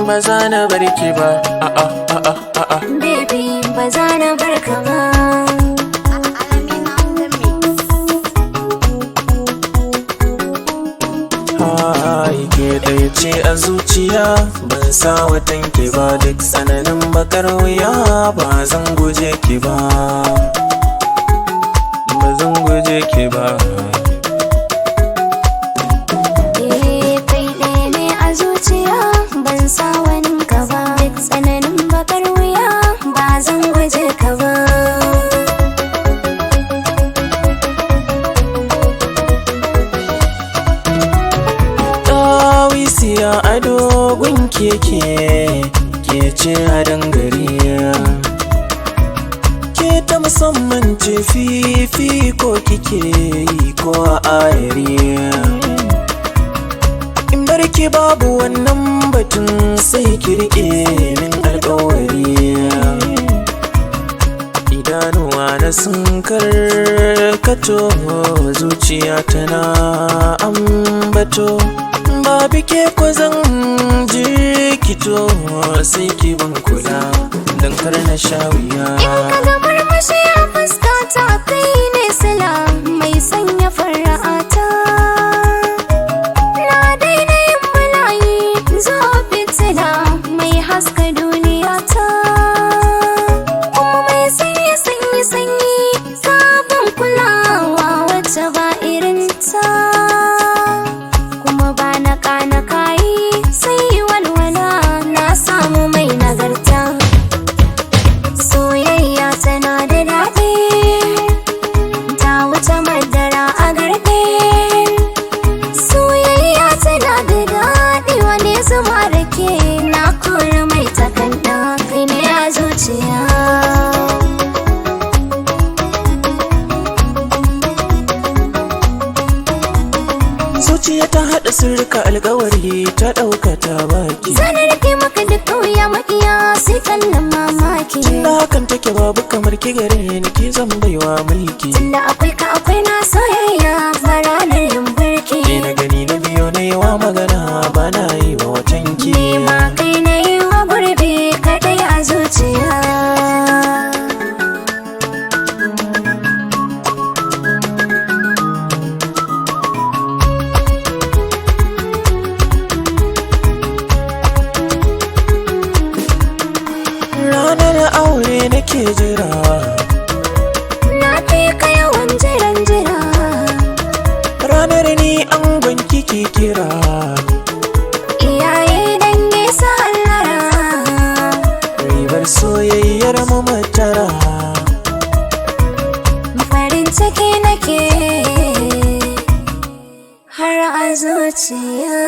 Ba za na bar ki ba, a'a a'a a'a. Baby, ba za na bar ka ba. Ai, ke ɗaya ce a zuciya, ban sa watan ki ba. Duk tsananin bakar wuya, ba zan guje ki ba, ba zan guje ki ba. Eh, kai ɗaya ne a zuciya, ban sa wanin ka ba. Duk tsananin bakar wuya, ba zan guje ka ba. Ɗawisiya a dogon keke, ke ce a dangare, ke ta musamman ce, fifi ko kike yi ko a ayari. In barki babu wannan batun, sai ki rike min alkawari. Idanuwa na sun karkato, zuciya tana ambato, babu ke ko zan jirkito, sai ki ban kula don kar na sha wuya. In ka ga murmushi a fuskata, kai ne sila mai sanya fara'ata. Na daina yin bulayi, zo fitila mai haska duniya ta. Kuma mai sanya sanyi sanyi, sabon kulawa wacce ba irin ta. Kuma ba na kana kayi sai walwala, na samu mai nagarta. Soyayya tana da daɗi, ta wuce madara a garɗe. Soyayya tana da daɗi, wani zuma rake, na kora mai takanda, kai ne a zuciya. Zuciya ta haɗa sirrika, alkawari ta ɗauka ta baki. Zan rike maka duk kauya, makiya sai kallon mamaki. Tunda hakan take, babu kamar ki gare ni, ki zan baiwa mulki. Tunda akwai ka, akwai na soyayya ba ranar yin birki. Ni na gani na biyo, na yi wa magana, ba na yi wa watanki. Ni ma kai na yi wa gurbi kaɗai a zuciya. Ranar aure nake jira. Na fi ka yawan jiran jira. Ranar ni angon kike kira. Iyaye dangi su hallara. Ribar soyayyar mu matara. Farin ciki nake har a zuciya.